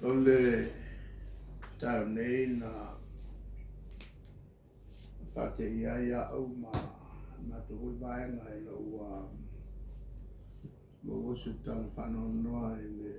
O le taeao nei na faateia ai au ma le matou foi vaega ina ua maua se tala faanoanoa i le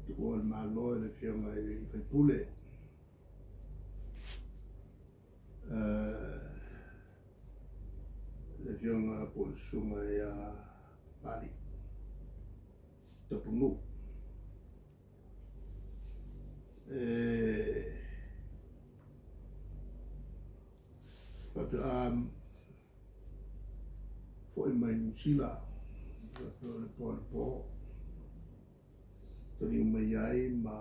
tuua o le Malo e le Afioga i le sui usufono, le Afioga po o le Susuga ia Papalii Tapunuu. E faatoa foi mai Niu Sila o le po anapo, taliu mai ai ma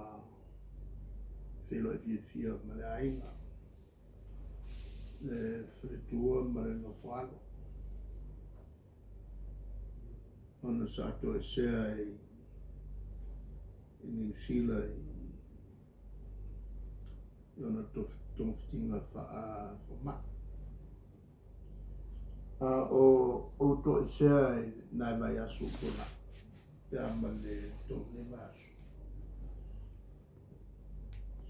feiloai fiafia ma le aiga, le faletua ma le nofoalo, ona sa toesea i Niu Sila i ona togafitiga faafomai. A o ou toesea i nai vaiaso ua tuanai, pe a ma le 3 nei vaiaso,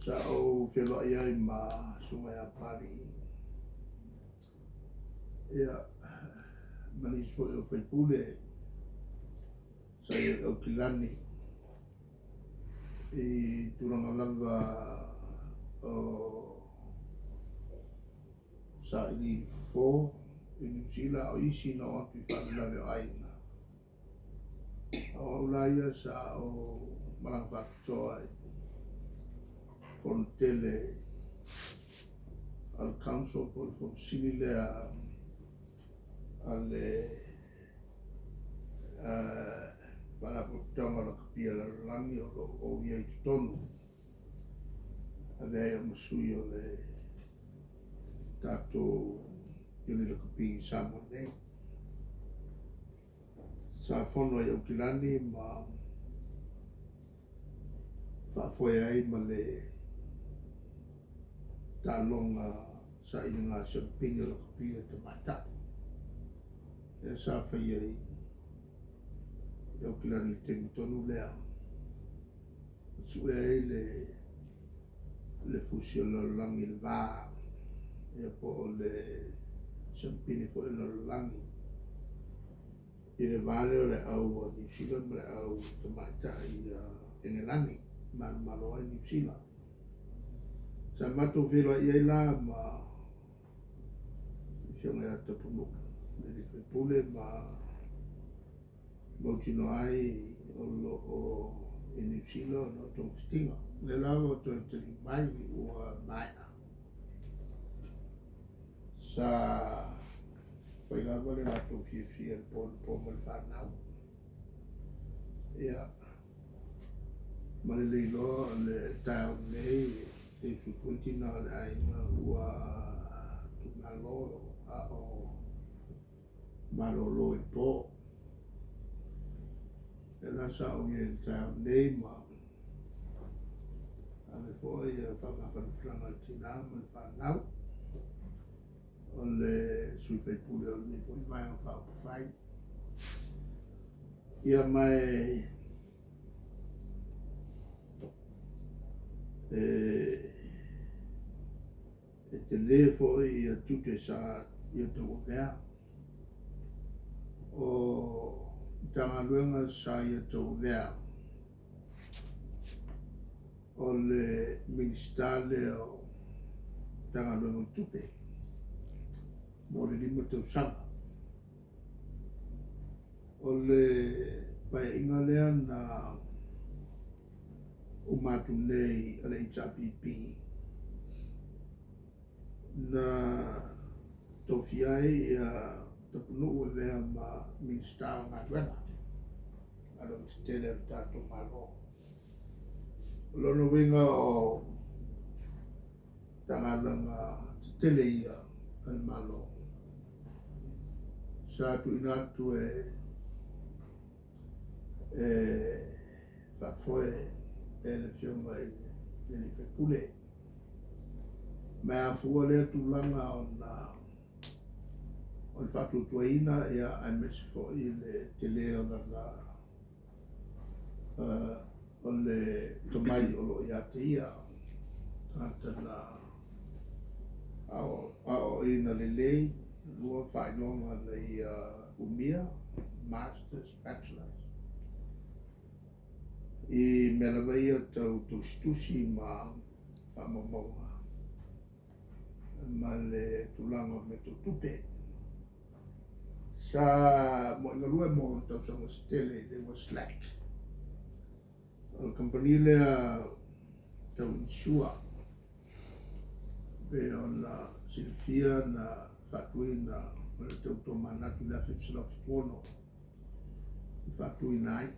sa ou feiloai ai ma Susuga ia Papalii, ia, ma nisi foi o sui usufono sa i ai i Aukilani i tulaga lava o sailiili fofo i Niu Sila, a o isi na o atu i faalavelave o aiga. A o au la ia sa ou malaga faapitoa i fono tele a le council po o le fono sili lea a le Faalapotopotoga o Lakapi a le Lalolagi o lo o ou i ai i totonu, avea ai au ma sui o le tatou Iuni Lakapi i Samoa nei. Sa fono ai Aukilani ma faafoe ai ma le taaloga sailiga siamupini o lakapi a tamaitai lea sa faia i Aukilani i le taimi tonu lea. Na sue ai le fusi o le lalolagi i le va, ia po o le siamupini foi o le lalolagi i le va lea o le au a Niu Sila ma le au tamaitai a Engelani, manumalo ai Niu Sila. Sa matou feiloai ai la ma le Afioga ia Tapunuu, le alii faipule ma mautinoa ai o lo o i Niu Sila ona o togafitiga. O lea la ua toe taliu mai ua maea. Sa fai lava le latou fiafia i le po anapo ma le fanau. Ia, ma le le iloa o le taeao nei, e sui tina o le aiga ua tuumalo a o malolo i le po. Lea la sa ou i ai i le taeao nei ma ave foi faamafanafanaga i le tina ma le fanau o le sui faipule o lenei foi Vaega Faaupufai. Ia ma e tele foi ia tiute sa ia tauavea. O Matagaluega sa ia tauavea o le Minisita lea o Matagaluega o Tupe mo le 5 tausaga. O le paeaiga lea na uma atu nei a le HRPP na tofia ai ia Tapunuu e avea ma Minisita o Galuega, galuega tetele a le tatou Malo. O lona uiga o Matagaluega tetele ia a le Malo sa tuuina atu e faafoe e le Afioga i le alii faipule. Ma e afua lea tulaga ona o le faatuatuaina aemaise foi le tele o lana O le tomai o lo o ia te ia, tagata na aoaoina lelei, lua faailoga na ia umia, Masters, Bachelors, i mea lava ia tau tusitusi ma faamaumauga ma le tulaga o mea tau tupe. Sa muai galue mo ona tausaga se tele i le Westlac. O le kamupani lea tau insure pei ona silafia na faatuina o le tau tomanatu i le 1976 na faatuina ai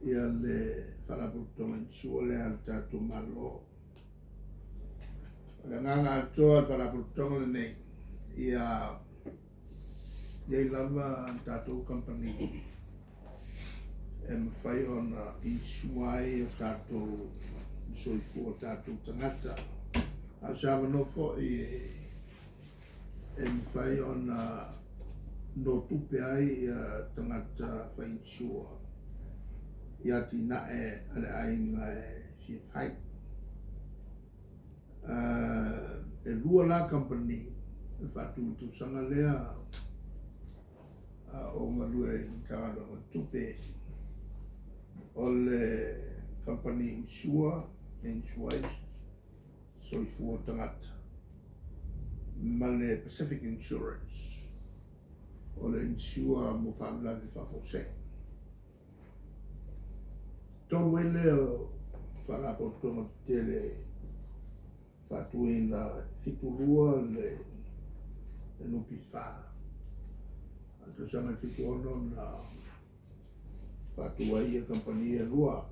ia le Faalapotopotoga Insure lea a le tatou Malo. O le agaga atoa o le Faalapotopotoga lenei, ia i ai lava a tatou kamupani e mafai ona insure ai o tatou soifua o tatou tagata. A o se avanoa foi e mafai ona notupe ai ia tagata fai insure i atinae a le aiga e fia fai. E lua la kamupani na faatu i le tausaga lea a o galue ai i le Matagaluega o Tupe. O le kamupani insure e insure ai soifua o tagata ma le Pacific Insurance o le insure mo faalavelave faafuasei. Tolu ai lea o Faalapotopotoga Tetele faatuina 72 le NPF. A o le tausaga e 76 na faatu ai ia kamupani e lua.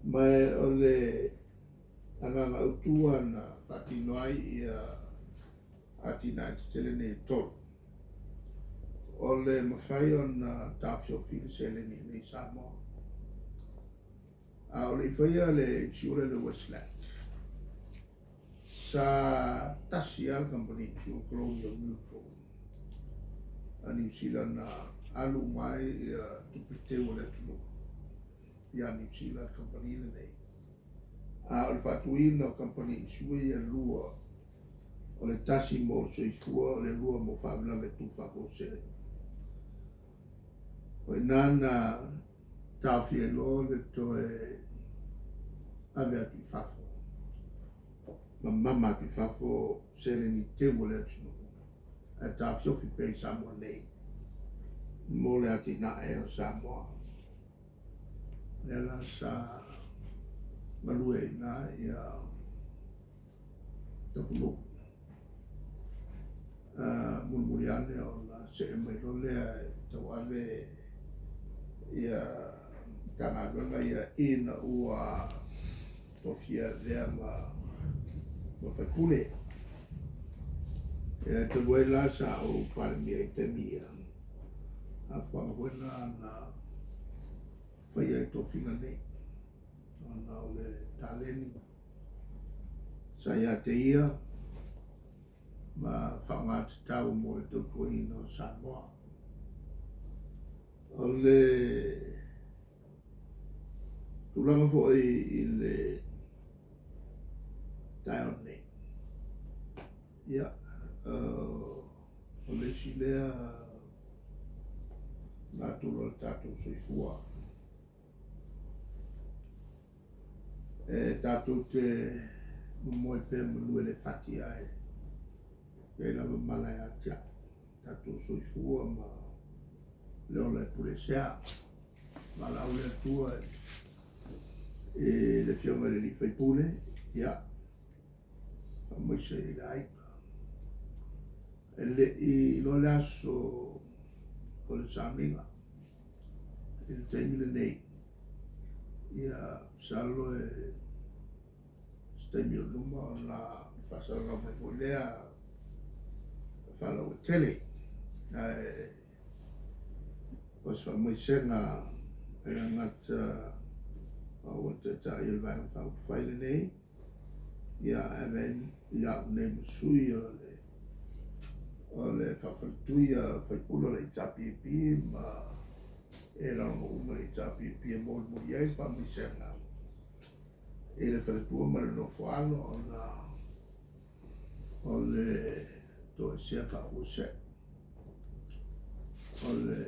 Ma o le agaga autu lava na faatino ai ia atinae tetele nei e tolu, o le mafai ona taofiofi le seleni i inei i Samoa. A o le i faia le insure lea i le Westlac, sa tasi lava le kamupani insure, Colonial Mutual a Niu Sila na alu uma ai tupe teu a le atunuu ia Niu Sila le kamupani lenei. A o le faatuina o kamupani insure ia e lua, o le tasi mo le soifua, o le lua mo faalavelave tupu faafuasei. O i ina na taofia ai loa le toe ave atu i fafo, ma mama atu i fafo seleni teu a le atunuu, ae taofiofi pea i Samoa nei mo le atinae o Samoa. Lea la sa galue ai i ina ia Tapunuu. Mulimuli ane ona see mai loa lea e tauave ia Matagaluega ia ina ua tofia e avea ma faipule. Ia talu ai la sa ou Palemia i taimi ia, afuaga foi lena na faia ai tofiga nei, ona o le taleni sa ia te ia ma faaaoga tatau mo le tautuaina o Samoa. O le tulaga foi i le taeao nei, ia, o le isi lea natura o le tatou soifua. E tatou te momoe pea manu e le fati ae i ai lava mala e atiae tatou soifua ma le ola e pulesea. Valaau le Atua i le Afioga i le Alii Faipule, ia, faamaise i le aiga. E le i iloa le aso o le sauniga i le taimi lenei, ia, masalo e se taimi o luma ona faasalalau mai foi lea faalauaitele. Ae o se faamaisega e le gata o le Taitai o le Vaega Faaupufai lenei, ia ae avea ai ia au nei ma sui o le o le faafaletui a faipule o le HRPP ma E lagolago uma le HRPP e molimoli ai le faamaisega i le faletua ma le nofoalo ona o le toesea faafuasei. O le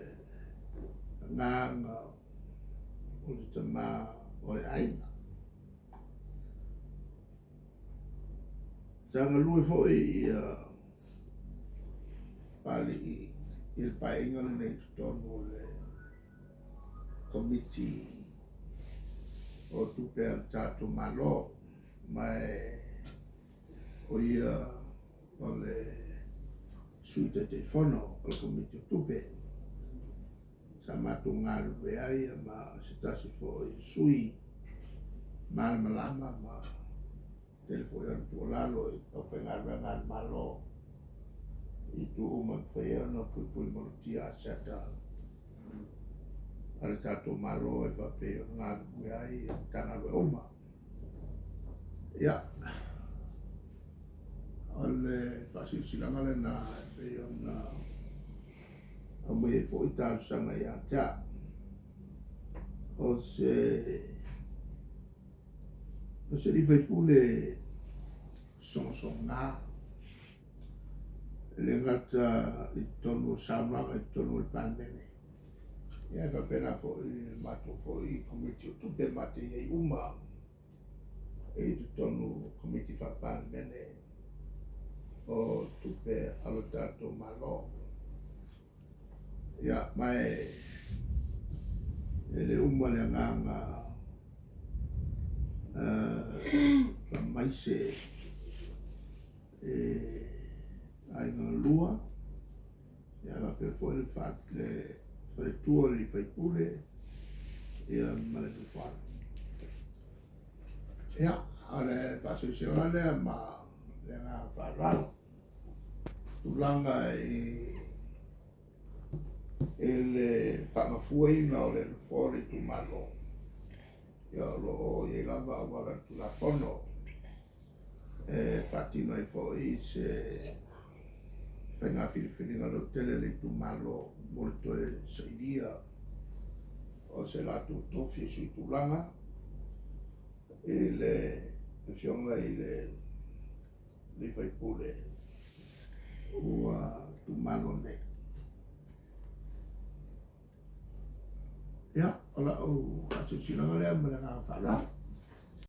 agaga o le tama o le aiga. Sa galue foi ia Papalii i le Paeaiga lenei i totonu o le Komiti o Tupe a le tatou Malo, ma o ia o le Sui Taitaifono o le Komiti o Tupe. Sa matou galulue ai ma se tasi foi o sui malamalama ma tele foi ona tuualalo i le aufaigaluega a le Malo i itu uma e mafai ai ona puipui malutia aseta a le tatou Malo e faapei ona galulue ai Matagaluega uma. Ia, o le faasilasilaga lena e pei ona aumai ai foi talosaga ia te au. O se O se alii faipule sogasoga, e le gata i totonu o saunoaga i totonu o le Palemene, ia ae faapena foi i le matou foi Komiti o Tupe ma te i ai uma i totonu o Komiti Faa-Palemene o Tupe a lo tatou Malo. Ia, ma e le uma le agaga faamaise i aiga galua, ia faapea foi le faletua o le sui usufono, ia ma le nofoaalo. Ia, o le faasilasilaga lea ma le agaga faaaloalo. Tulaga i le faagafuaina o le Nofoa o le itumalo, ia o lo o i ai lava auala o le Tulafono e faatino ai foi se faiga filifiliga lautele a le itumalo mo le toe sailia o se latou tofi e suitulaga i le Afioga i le sui usufono ua tuumalo nei. Ia, o lau faasilasilaga lea ma le agaga faaaloalo.